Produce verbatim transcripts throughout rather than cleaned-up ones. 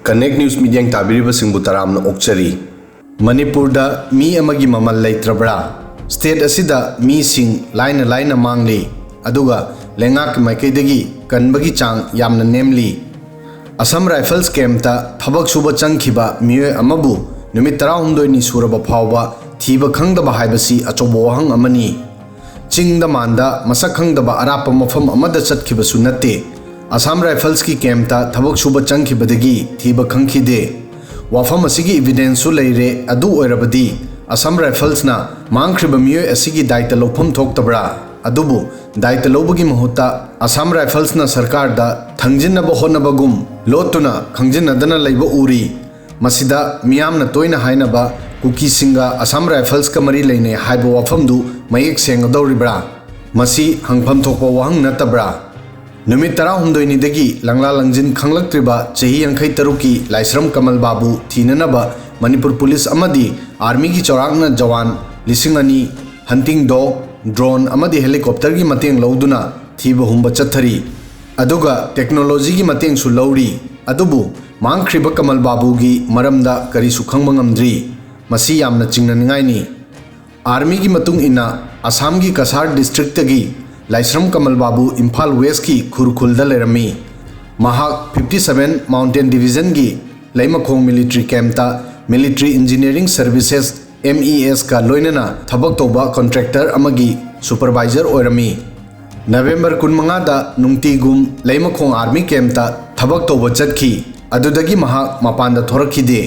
Connect News ꯃꯤꯠꯌꯦꯡ ꯇꯥꯕꯤꯔꯤꯕꯁꯤꯡꯕꯨ ꯇꯔꯥꯝꯅ ꯑꯣꯛꯆꯔꯤ꯫ ꯃꯅꯤꯄꯨꯔꯗ ꯃꯤ ꯑꯃꯒꯤ ꯃꯃꯜ ꯂꯩꯇ꯭ꯔꯕ꯭ꯔꯥ? ꯁ꯭ꯇꯦꯠ ꯑꯁꯤꯗ ꯃꯤꯁꯤꯡ ꯂꯥꯏꯅ ꯂꯥꯏꯅ ꯃꯥꯡꯂꯤ, ꯑꯗꯨꯒ ꯂꯩꯉꯥꯛꯀꯤ ꯃꯥꯏꯀꯩꯗꯒꯤ ꯀꯟꯕꯒꯤ ꯆꯥꯡ ꯌꯥꯝꯅ ꯅꯦꯝꯂꯤ꯫ ꯑꯁꯥꯝ ꯔꯥꯏꯐꯜꯁ ꯀꯦꯝꯞꯇ ꯊꯕꯛ ꯁꯨꯕ ꯆꯪꯈꯤꯕ ꯃꯤꯑꯣꯏ ꯑꯃꯕꯨ ꯅꯨꯃꯤꯠ ꯇꯔꯥꯍꯨꯝꯗꯣꯏꯅꯤ ꯁꯨꯔꯕ ꯐꯥꯎꯕ ꯊꯤꯕ ꯈꯪꯗꯕ ꯍꯥꯏꯕꯁꯤ ꯑꯆꯧꯕ ꯋꯥꯍꯪ ꯑꯃꯅꯤ꯫ ꯆꯤꯡꯗ ꯃꯥꯟꯗ ꯃꯁꯛ ꯈꯪꯗꯕ ꯑꯔꯥꯞꯄ ꯃꯐꯝ ꯑꯃꯗ ꯆꯠꯈꯤꯕꯁꯨ ꯅꯠꯇꯦ꯫ ꯑꯁꯥꯝ ꯔꯥꯏꯐꯜꯁꯀꯤ ꯀꯦꯝꯞꯇ ꯊꯕꯛ ꯁꯨꯕ ꯆꯪꯈꯤꯕꯗꯒꯤ ꯊꯤꯕ ꯈꯪꯈꯤꯗꯦ꯫ ꯋꯥꯐꯝ ꯑꯁꯤꯒꯤ ꯏꯚꯤꯗꯦꯟꯁꯁꯨ ꯂꯩꯔꯦ꯫ ꯑꯗꯨ ꯑꯣꯏꯔꯕꯗꯤ ꯑꯁꯥꯝ ꯔꯥꯏꯐꯜꯁꯅ ꯃꯥꯡꯈ꯭ꯔꯤꯕ ꯃꯤꯑꯣꯏ ꯑꯁꯤꯒꯤ ꯗꯥꯏꯇ ꯂꯧꯐꯝ ꯊꯣꯛꯇꯕ꯭ꯔꯥ? ꯑꯗꯨꯕꯨ ꯗꯥꯏꯇ ꯂꯧꯕꯒꯤ ꯃꯍꯨꯠꯇ ꯑꯁꯥꯝ ꯔꯥꯏꯐꯜꯁꯅ ꯁꯔꯀꯥꯔꯗ ꯊꯪꯖꯤꯟꯅꯕ ꯍꯣꯠꯅꯕꯒꯨꯝ ꯂꯣꯠꯇꯨꯅ ꯈꯪꯖꯤꯟꯅꯗꯅ ꯂꯩꯕ ꯎꯔꯤ꯫ ꯃꯁꯤꯗ ꯃꯤꯌꯥꯝꯅ ꯇꯣꯏꯅ ꯍꯥꯏꯅꯕ ꯀꯨꯀꯤꯁꯤꯡꯒ ꯑꯁꯥꯝ ꯔꯥꯏꯐꯜꯁꯀ ꯃꯔꯤ ꯂꯩꯅꯩ ꯍꯥꯏꯕ ꯋꯥꯐꯝꯗꯨ ꯃꯌꯦꯛ ꯁꯦꯡꯒꯗꯧꯔꯤꯕ꯭ꯔꯥ? ꯃꯁꯤ ꯍꯪꯐꯝ ꯊꯣꯛꯄ ꯋꯥꯍꯪ ꯅꯠꯇꯕ꯭ꯔꯥ? ꯅꯨꯃꯤꯠ ꯇꯔꯥꯍꯨꯝꯗꯣꯏꯅꯤꯗꯒꯤ ꯂꯪꯂꯥ ꯂꯪꯖꯤꯟ ꯈꯪꯂꯛꯇ꯭ꯔꯤꯕ ꯆꯍꯤ ꯌꯥꯡꯈꯩ ꯇꯔꯨꯛꯀꯤ ꯂꯥꯏꯁ꯭ꯔꯝ ꯀꯃꯜ ꯕꯥꯕꯨ ꯊꯤꯅꯅꯕ ꯃꯅꯤꯄꯨꯔ ꯄꯨꯂꯤꯁ ꯑꯃꯗꯤ ꯑꯥꯔꯃꯤꯒꯤ ꯆꯥꯎꯔꯥꯛꯅ ꯖꯋꯥꯟ ꯂꯤꯁꯤꯡ ꯑꯅꯤ, ꯍꯟꯇꯤꯡ ꯗꯣꯒ, ꯗ꯭ꯔꯣꯟ ꯑꯃꯗꯤ ꯍꯦꯂꯤꯀꯣꯞꯇꯔꯒꯤ ꯃꯇꯦꯡ ꯂꯧꯗꯨꯅ ꯊꯤꯕ ꯍꯨꯝꯕ ꯆꯠꯊꯔꯤ꯫ ꯑꯗꯨꯒ ꯇꯦꯛꯅꯣꯂꯣꯖꯤꯒꯤ ꯃꯇꯦꯡꯁꯨ ꯂꯧꯔꯤ꯫ ꯑꯗꯨꯕꯨ ꯃꯥꯡꯈ꯭ꯔꯤꯕ ꯀꯃꯜ ꯕꯥꯕꯨꯒꯤ ꯃꯔꯝꯗ ꯀꯔꯤꯁꯨ ꯈꯪꯕ ꯉꯝꯗ꯭ꯔꯤ꯫ ꯃꯁꯤ ꯌꯥꯝꯅ ꯆꯤꯡꯅꯅꯤꯡꯉꯥꯏꯅꯤ꯫ ꯑꯥꯔꯃꯤꯒꯤ ꯃꯇꯨꯡ ꯏꯟꯅ, ꯑꯁꯥꯝꯒꯤ ꯀꯁꯥꯔ ꯗꯤꯁꯇ꯭ꯔꯤꯛꯇꯒꯤ ꯂꯥꯏꯁ꯭ꯔꯝ ꯀꯃꯜ ꯕꯥꯕꯨ ꯏꯝꯐꯥꯜ ꯋꯦꯁꯀꯤ ꯈꯨꯔꯈꯨꯜꯗ ꯂꯩꯔꯝꯃꯤ꯫ ꯃꯍꯥꯛ fifty seven Mountain Divisionꯒꯤ ꯂꯩꯃꯈꯣꯡ ꯃꯤꯂꯤꯇ꯭ꯔꯤ ꯀꯦꯝꯞꯇ ꯃꯤꯂꯤꯇ꯭ꯔꯤ ꯏꯟꯖꯤꯅꯤꯌꯔꯤꯡ ꯁꯔꯚꯤꯁꯦꯁ, MESꯀ ꯂꯣꯏꯅꯅ ꯊꯕꯛ ꯇꯧꯕ ꯀꯣꯟꯇ꯭ꯔꯦꯛꯇꯔ ꯑꯃꯒꯤ ꯁꯨꯄꯔꯚꯥꯏꯖꯔ ꯑꯣꯏꯔꯝꯃꯤ꯫ ꯅꯕꯦꯝꯕꯔ ꯀꯨꯟꯃꯉꯥꯗ ꯅꯨꯡꯇꯤꯒꯨꯝ ꯂꯩꯃꯈꯣꯡ ꯑꯥꯔꯃꯤ ꯀꯦꯝꯞꯇ ꯊꯕꯛ ꯇꯧꯕ ꯆꯠꯈꯤ꯫ ꯑꯗꯨꯗꯒꯤ ꯃꯍꯥꯛ ꯃꯄꯥꯟꯗ ꯊꯣꯔꯛꯈꯤꯗꯦ꯫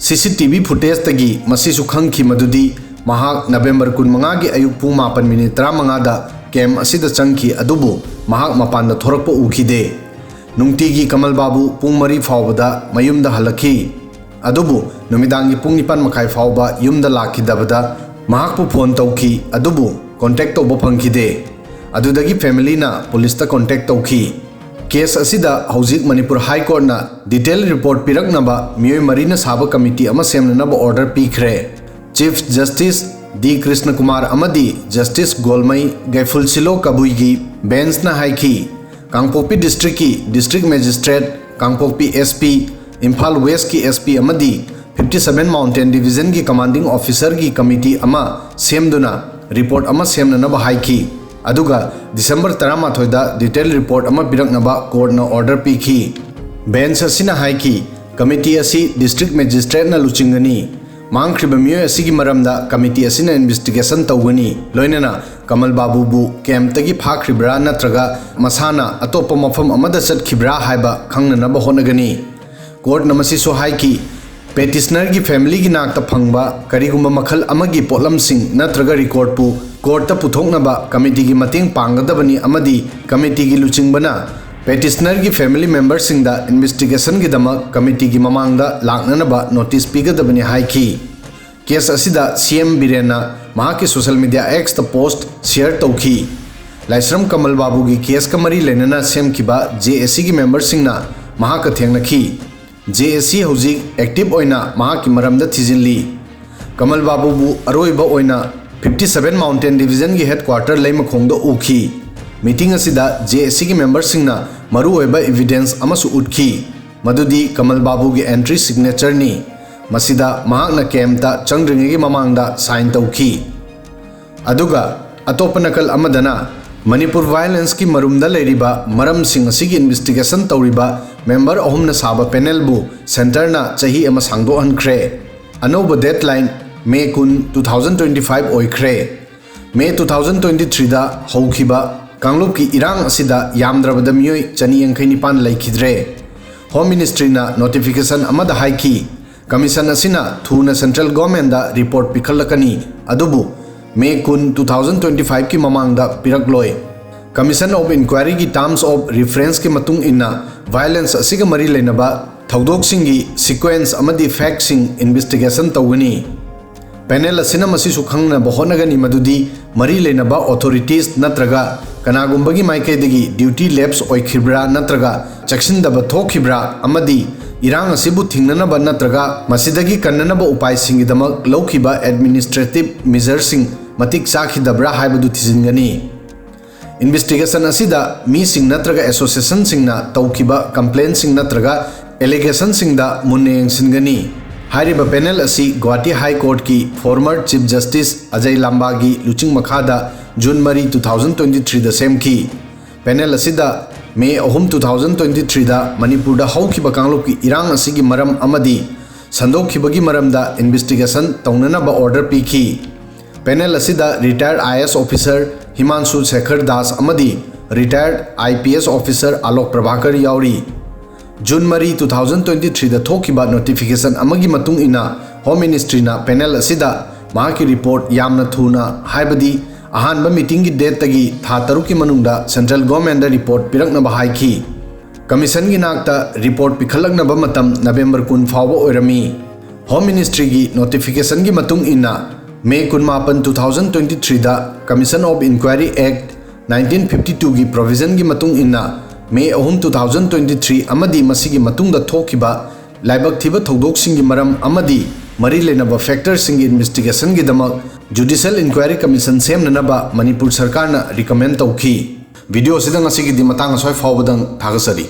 CCTV footageꯇꯒꯤ ꯃꯁꯤꯁꯨ ꯈꯪꯈꯤ ꯃꯗꯨꯗꯤ ꯃꯍꯥꯛ ꯅꯕꯦꯝꯕꯔ ꯀꯨꯟꯃꯉꯥꯒꯤ ꯑꯌꯨꯛ ꯄꯨꯡ ꯃꯥꯄꯟ ꯃꯤꯅꯤꯠ ꯇꯔꯥꯃꯉꯥꯗ ꯀꯦꯝꯞ ꯑꯁꯤꯗ ꯆꯪꯈꯤ, ꯑꯗꯨꯕꯨ ꯃꯍꯥꯛ ꯃꯄꯥꯟꯗ ꯊꯣꯔꯛꯄ ꯎꯈꯤꯗꯦ꯫ ꯅꯨꯡꯇꯤꯒꯤ ꯀꯃꯜ ꯕꯥꯕꯨ ꯄꯨꯡ ꯃꯔꯤ ꯐꯥꯎꯕꯗ ꯃꯌꯨꯝꯗ ꯍꯜꯂꯛꯈꯤ꯫ ꯑꯗꯨꯕꯨ ꯅꯨꯃꯤꯗꯥꯡꯒꯤ ꯄꯨꯡ ꯅꯤꯄꯥꯟ ꯃꯈꯥꯏ ꯐꯥꯎꯕ ꯌꯨꯝꯗ ꯂꯥꯛꯈꯤꯗꯕꯗ ꯃꯍꯥꯛꯄꯨ ꯐꯣꯟ ꯇꯧꯈꯤ, ꯑꯗꯨꯕꯨ ꯀꯣꯟꯇꯦꯛ ꯇꯧꯕ ꯐꯪꯈꯤꯗꯦ꯫ ꯑꯗꯨꯗꯒꯤ ꯐꯦꯃꯤꯂꯤꯅ ꯄꯨꯂꯤꯁꯇ ꯀꯣꯟꯇꯦꯛ ꯇꯧꯈꯤ꯫ ꯀꯦꯁ ꯑꯁꯤꯗ ꯍꯧꯖꯤꯛ ꯃꯅꯤꯄꯨꯔ ꯍꯥꯏ ꯀꯣꯔꯠꯅ ꯗꯤꯇꯦꯜ ꯔꯤꯄꯣꯔꯠ ꯄꯤꯔꯛꯅꯕ ꯃꯤꯑꯣꯏ ꯃꯔꯤꯅ ꯁꯥꯕ ꯀꯃꯤꯇꯤ ꯑꯃ ꯁꯦꯝꯅꯅꯕ ꯑꯣꯔꯗꯔ ꯄꯤꯈ꯭ꯔꯦ꯫ ꯆꯤꯐ ꯖꯁꯇꯤꯁ ꯗꯤ ꯀ꯭ꯔꯤꯁꯅꯀꯨꯃꯥꯔ ꯑꯃꯗꯤ ꯖꯁꯇꯤꯁ ꯒꯣꯜꯃꯩ ꯒꯩꯐꯨꯜꯁꯤꯂꯣ ꯀꯕꯨꯏꯒꯤ ꯕꯦꯟꯁꯅ ꯍꯥꯏꯈꯤ, ꯀꯥꯡꯄꯣꯛꯄꯤ ꯗꯤꯁꯇ꯭ꯔꯤꯛꯀꯤ ꯗꯤꯁꯇ꯭ꯔꯤꯛ ꯃꯦꯖꯤꯁꯇ꯭ꯔꯦꯠ, ꯀꯥꯡꯄꯣꯛꯄꯤ SP, ꯏꯝꯐꯥꯜ ꯋꯦꯁꯀꯤ S P ꯑꯃꯗꯤ fifty seven Mountain Divisionꯒꯤ Commanding Officerꯒꯤ committee ꯑꯃ ꯁꯦꯝꯗꯨꯅ report ꯑꯃ ꯁꯦꯝꯅꯅꯕ ꯍꯥꯏꯈꯤ꯫ ꯑꯗꯨꯒ ꯗꯤꯁꯦꯝꯕꯔ ꯇꯔꯥꯃꯥꯊꯣꯏꯗ detail report ꯑꯃ ꯄꯤꯔꯛꯅꯕ courtꯅ order ꯄꯤꯈꯤ꯫ Bench ꯑꯁꯤꯅ ꯍꯥꯏꯈꯤ, committee ꯑꯁꯤ district magistrateꯅ ꯂꯨꯆꯤꯡꯒꯅꯤ꯫ ꯃꯥꯡꯈ꯭ꯔꯤꯕ ꯃꯤꯑꯣꯏ ꯑꯁꯤꯒꯤ ꯃꯔꯝꯗ committee ꯑꯁꯤꯅ investigation ꯇꯧꯒꯅꯤ, ꯂꯣꯏꯅꯅ ꯀꯃꯜ ꯕꯥꯕꯨꯕꯨ campꯇꯒꯤ ꯐꯥꯈ꯭ꯔꯤꯕ꯭ꯔꯥ ꯅꯠꯇ꯭ꯔꯒ ꯃꯁꯥꯅ ꯑꯇꯣꯞꯄ ꯃꯐꯝ ꯑꯃꯗ ꯆꯠꯈꯤꯕ꯭ꯔꯥ ꯍꯥꯏꯕ ꯈꯪꯅꯅꯕ ꯍꯣꯠꯅꯒꯅꯤ꯫ Courtꯅ ꯃꯁꯤꯁꯨ ꯍꯥꯏꯈꯤ, petitionerꯒꯤ familyꯒꯤ ꯅꯥꯛꯇ ꯐꯪꯕ ꯀꯔꯤꯒꯨꯝꯕ ꯃꯈꯜ ꯑꯃꯒꯤ ꯄꯣꯠꯂꯝꯁꯤꯡ ꯅꯠꯇ꯭ꯔꯒ recordꯄꯨ courtꯇ ꯄꯨꯊꯣꯛꯅꯕ committeeꯒꯤ ꯃꯇꯦꯡ ꯄꯥꯡꯒꯗꯕꯅꯤ ꯑꯃꯗꯤ committeeꯒꯤ ꯂꯨꯆꯤꯡꯕꯅ petitionerꯒꯤ family memberꯁꯤꯡꯗ investigationꯒꯤꯗꯃꯛ committeeꯒꯤ ꯃꯃꯥꯡꯗ ꯂꯥꯛꯅꯅꯕ notice ꯄꯤꯒꯗꯕꯅꯤ ꯍꯥꯏꯈꯤ꯫ Case ꯑꯁꯤꯗ C M ꯕꯤꯔꯦꯟꯅ ꯃꯍꯥꯛꯀꯤ social media Xꯇ post share ꯇꯧꯈꯤ꯫ ꯂꯥꯏꯁ꯭ꯔꯝ ꯀꯃꯜ ꯕꯥꯕꯨꯒꯤ caseꯀ ꯃꯔꯤ ꯂꯩꯅꯅ ꯁꯦꯝꯈꯤꯕ J A Cꯒꯤ memberꯁꯤꯡꯅ ꯃꯍꯥꯛꯀ ꯊꯦꯡꯅꯈꯤ꯫ J A C ꯍꯧꯖꯤꯛ active ꯑꯣꯏꯅ ꯃꯍꯥꯛꯀꯤ ꯃꯔꯝꯗ ꯊꯤꯖꯤꯜꯂꯤ꯫ ꯀꯃꯜ ꯕꯥꯕꯨꯕꯨ ꯑꯔꯣꯏꯕ ꯑꯣꯏꯅ fifty seven Mountain Divisionꯒꯤ headquarter ꯂꯩꯃꯈꯣꯡꯗ ꯎꯈꯤ꯫ Meeting ꯑꯁꯤꯗ J A Cꯒꯤ memberꯁꯤꯡꯅ ꯃꯔꯨꯑꯣꯏꯕ evidence ꯑꯃꯁꯨ ꯎꯠꯈꯤ, ꯃꯗꯨꯗꯤ ꯀꯃꯜ ꯕꯥꯕꯨꯒꯤ entry signatureꯅꯤ꯫ ꯃꯁꯤꯗ ꯃꯍꯥꯛꯅ campꯇ ꯆꯪꯗ꯭ꯔꯤꯉꯩꯒꯤ ꯃꯃꯥꯡꯗ sign ꯇꯧꯈꯤ꯫ ꯑꯗꯨꯒ ꯑꯇꯣꯞꯄ ꯅꯥꯀꯜ ꯑꯃꯗꯅ ꯃꯅꯤꯄꯨꯔ violenceꯀꯤ ꯃꯔꯨꯝꯗ ꯂꯩꯔꯤꯕ ꯃꯔꯝꯁꯤꯡ ꯑꯁꯤꯒꯤ investigation ꯇꯧꯔꯤꯕ member ꯑꯍꯨꯝꯅ ꯁꯥꯕ panelꯕꯨ centreꯅ ꯆꯍꯤ ꯑꯃ ꯁꯥꯡꯗꯣꯛꯍꯟꯈ꯭ꯔꯦ꯫ ꯑꯅꯧꯕ deadline May ꯀꯨꯟ, two thousand twenty five ꯑꯣꯏꯈ꯭ꯔꯦ꯫ May two thousand twenty threeꯗ ꯍꯧꯈꯤꯕ ꯀꯥꯡꯂꯨꯞꯀꯤ ꯏꯔꯥꯡ ꯑꯁꯤꯗ ꯌꯥꯝꯗ꯭ꯔꯕꯗ ꯃꯤꯑꯣꯏ ꯆꯅꯤ ꯌꯥꯡꯈꯩ ꯅꯤꯄꯥꯟ ꯂꯩꯈꯤꯗ꯭ꯔꯦ꯫ Home Ministryꯅ notification ꯑꯃꯗ ꯍꯥꯏꯈꯤ, commission ꯑꯁꯤꯅ ꯊꯨꯅ central governmentꯗ report ꯄꯤꯈꯠꯂꯛꯀꯅꯤ, ꯑꯗꯨꯕꯨ May ꯀꯨꯟ, two thousand twenty fiveꯀꯤ ꯃꯃꯥꯡꯗ ꯄꯤꯔꯛꯂꯣꯏ꯫ Commission of Inquiryꯒꯤ terms of referenceꯀꯤ ꯃꯇꯨꯡ ꯏꯟꯅ violence ꯑꯁꯤꯒ ꯃꯔꯤ ꯂꯩꯅꯕ ꯊꯧꯗꯣꯛꯁꯤꯡꯒꯤ sequence ꯑꯃꯗꯤ factꯁꯤꯡ investigation ꯇꯧꯒꯅꯤ꯫ Panel ꯑꯁꯤꯅ ꯃꯁꯤꯁꯨ ꯈꯪꯅꯕ ꯍꯣꯠꯅꯒꯅꯤ ꯃꯗꯨꯗꯤ ꯃꯔꯤ ꯂꯩꯅꯕ authorities ꯅꯠꯇ꯭ꯔꯒ ꯀꯅꯥꯒꯨꯝꯕꯒꯤ ꯃꯥꯏꯀꯩꯗꯒꯤ duty lapse ꯑꯣꯏꯈꯤꯕ꯭ꯔꯥ ꯅꯠꯇ꯭ꯔꯒ ꯆꯦꯛꯁꯤꯟꯗꯕ ꯊꯣꯛꯈꯤꯕ꯭ꯔꯥ ꯑꯃꯗꯤ ꯏꯔꯥꯡ ꯑꯁꯤꯕꯨ ꯊꯤꯡꯅꯅꯕ ꯅꯠꯇ꯭ꯔꯒ ꯃꯁꯤꯗꯒꯤ ꯀꯟꯅꯅꯕ ꯎꯄꯥꯏꯁꯤꯡꯒꯤꯗꯃꯛ ꯂꯧꯈꯤꯕ administrative measureꯁꯤꯡ ꯃꯇꯤꯛ ꯆꯥꯈꯤꯗꯕ꯭ꯔꯥ ꯍꯥꯏꯕꯗꯨ ꯊꯤꯖꯤꯟꯒꯅꯤ꯫ Investigation ꯑꯁꯤꯗ ꯃꯤꯁꯤꯡ ꯅꯠꯇ꯭ꯔꯒ associationꯁꯤꯡꯅ ꯇꯧꯈꯤꯕ complaintꯁꯤꯡ ꯅꯠꯇ꯭ꯔꯒ ꯑꯦꯂꯤꯒꯦꯁꯟꯁꯤꯡꯗ ꯃꯨꯟꯅ ꯌꯦꯡꯁꯤꯟꯒꯅꯤ꯫ ꯍꯥꯏꯔꯤꯕ ꯄꯦꯅꯦꯜ ꯑꯁꯤ ꯒꯨꯋꯥꯍꯥꯇꯤ ꯍꯥꯏ ꯀꯣꯔꯠꯀꯤ ꯐꯣꯔꯃꯔ ꯆꯤꯐ ꯖꯁꯇꯤꯁ ꯑꯖꯌ ꯂꯥꯝꯕꯥꯒꯤ ꯂꯨꯆꯤꯡ ꯃꯈꯥꯗ ꯖꯨꯟ ꯃꯔꯤ, ꯇꯨ ꯊꯥꯎꯖꯟ ꯇ꯭ꯋꯦꯟꯇꯤ ꯊ꯭ꯔꯤꯗ ꯁꯦꯝꯈꯤ꯫ ꯄꯦꯅꯦꯜ ꯑꯁꯤꯗ ꯃꯦ ꯑꯍꯨꯝ, ꯇꯨ ꯊꯥꯎꯖꯟ ꯇ꯭ꯋꯦꯟꯇꯤ ꯊ꯭ꯔꯤꯗ ꯃꯅꯤꯄꯨꯔꯗ ꯍꯧꯈꯤꯕ ꯀꯥꯡꯂꯨꯞꯀꯤ ꯏꯔꯥꯡ ꯑꯁꯤꯒꯤ ꯃꯔꯝ ꯑꯃꯗꯤ ꯁꯟꯗꯣꯛꯈꯤꯕꯒꯤ ꯃꯔꯝꯗ ꯏꯟꯚꯦꯁꯇꯤꯒꯦꯁꯟ ꯇꯧꯅꯅꯕ ꯑꯣꯔꯗꯔ ꯄꯤꯈꯤ꯫ ꯄꯦꯅꯦꯜ ꯑꯁꯤꯗ retired I A S officer Himanshu Shekhar Das ꯑꯃꯗꯤ retired I P S officer Alok Prabhakar ꯌꯥꯎꯔꯤ꯫ ꯖꯨꯟ ꯃꯔꯤ, ꯇꯨ ꯊꯥꯎꯖꯟ ꯇ꯭ꯋꯦꯟꯇꯤ ꯊ꯭ꯔꯤꯗ ꯊꯣꯛꯈꯤꯕ ꯅꯣꯇꯤꯐꯤꯀꯦꯁꯟ ꯑꯃꯒꯤ ꯃꯇꯨꯡ ꯏꯟꯅ ꯍꯣꯝ ꯃꯤꯅꯤꯁꯇ꯭ꯔꯤꯅ ꯄꯦꯅꯦꯜ ꯑꯁꯤꯗ ꯃꯍꯥꯛꯀꯤ ꯔꯤꯄꯣꯔꯠ ꯌꯥꯝꯅ ꯊꯨꯅ, ꯍꯥꯏꯕꯗꯤ ꯑꯍꯥꯟꯕ ꯃꯤꯇꯤꯡꯒꯤ ꯗꯦꯠꯇꯒꯤ ꯊꯥ ꯇꯔꯨꯛꯀꯤ ꯃꯅꯨꯡꯗ ꯁꯦꯟꯇ꯭ꯔꯦꯜ ꯒꯣꯔꯃꯦꯟꯗ ꯔꯤꯄꯣꯔꯠ ꯄꯤꯔꯛꯅꯕ ꯍꯥꯏꯈꯤ꯫ ꯀꯃꯤꯁꯟꯒꯤ ꯅꯥꯛꯇ ꯔꯤꯄꯣꯔꯠ ꯄꯤꯈꯠꯂꯛꯅꯕ ꯃꯇꯝ ꯅꯕꯦꯝꯕꯔ ꯀꯨꯟ ꯐꯥꯎꯕ ꯑꯣꯏꯔꯝꯃꯤ꯫ ꯍꯣꯝ ꯃꯤꯅꯤꯁꯇ꯭ꯔꯤꯒꯤ ꯅꯣꯇꯤꯐꯤꯀꯦꯁꯟꯒꯤ ꯃꯇꯨꯡ ꯏꯟꯅ, ꯃꯦ ꯀꯨꯟꯃꯥꯄꯟ, ꯇꯨ ꯊꯥꯎꯖꯟ ꯇ꯭ꯋꯦꯟꯇꯤ ꯊ꯭ꯔꯤꯗ Commission of Inquiry Act nineteen fifty twoꯒꯤ ꯄ꯭ꯔꯣꯚꯤꯖꯟꯒꯤ ꯃꯇꯨꯡ ꯏꯟꯅ, ꯃꯦ ꯑꯍꯨꯝ, ꯇꯨ ꯊꯥꯎꯖꯟ ꯇ꯭ꯋꯦꯟꯇꯤ ꯊ꯭ꯔꯤ ꯑꯃꯗꯤ ꯃꯁꯤꯒꯤ ꯃꯇꯨꯡꯗ ꯊꯣꯛꯈꯤꯕ ꯂꯥꯏꯕꯛ ꯊꯤꯕ ꯊꯧꯗꯣꯛꯁꯤꯡꯒꯤ ꯃꯔꯝ ꯑꯃꯗꯤ ꯃꯔꯤ ꯂꯩꯅꯕ ꯐꯦꯛꯇꯔꯁꯤꯡꯒꯤ ꯏꯟꯚꯦꯁꯇꯤꯒꯦꯁꯟꯒꯤꯗꯃꯛ ꯖꯨꯗꯤꯁꯤꯌꯦꯜ ꯏꯟꯀ꯭ꯋꯥꯏꯔꯤ ꯀꯃꯤꯁꯟ ꯁꯦꯝꯅꯅꯕ ꯃꯅꯤꯄꯨꯔ ꯁꯔꯀꯥꯔꯅ ꯔꯤꯀꯃꯦꯟ ꯇꯧꯈꯤ꯫ ꯚꯤꯗꯤꯑꯣ ꯑꯁꯤꯗ ꯉꯁꯤꯒꯤꯗꯤ ꯃꯇꯥꯡ ꯑꯁ꯭ꯋꯥꯏ ꯐꯥꯎꯕꯗꯪ ꯊꯥꯒꯠꯆꯔꯤ꯫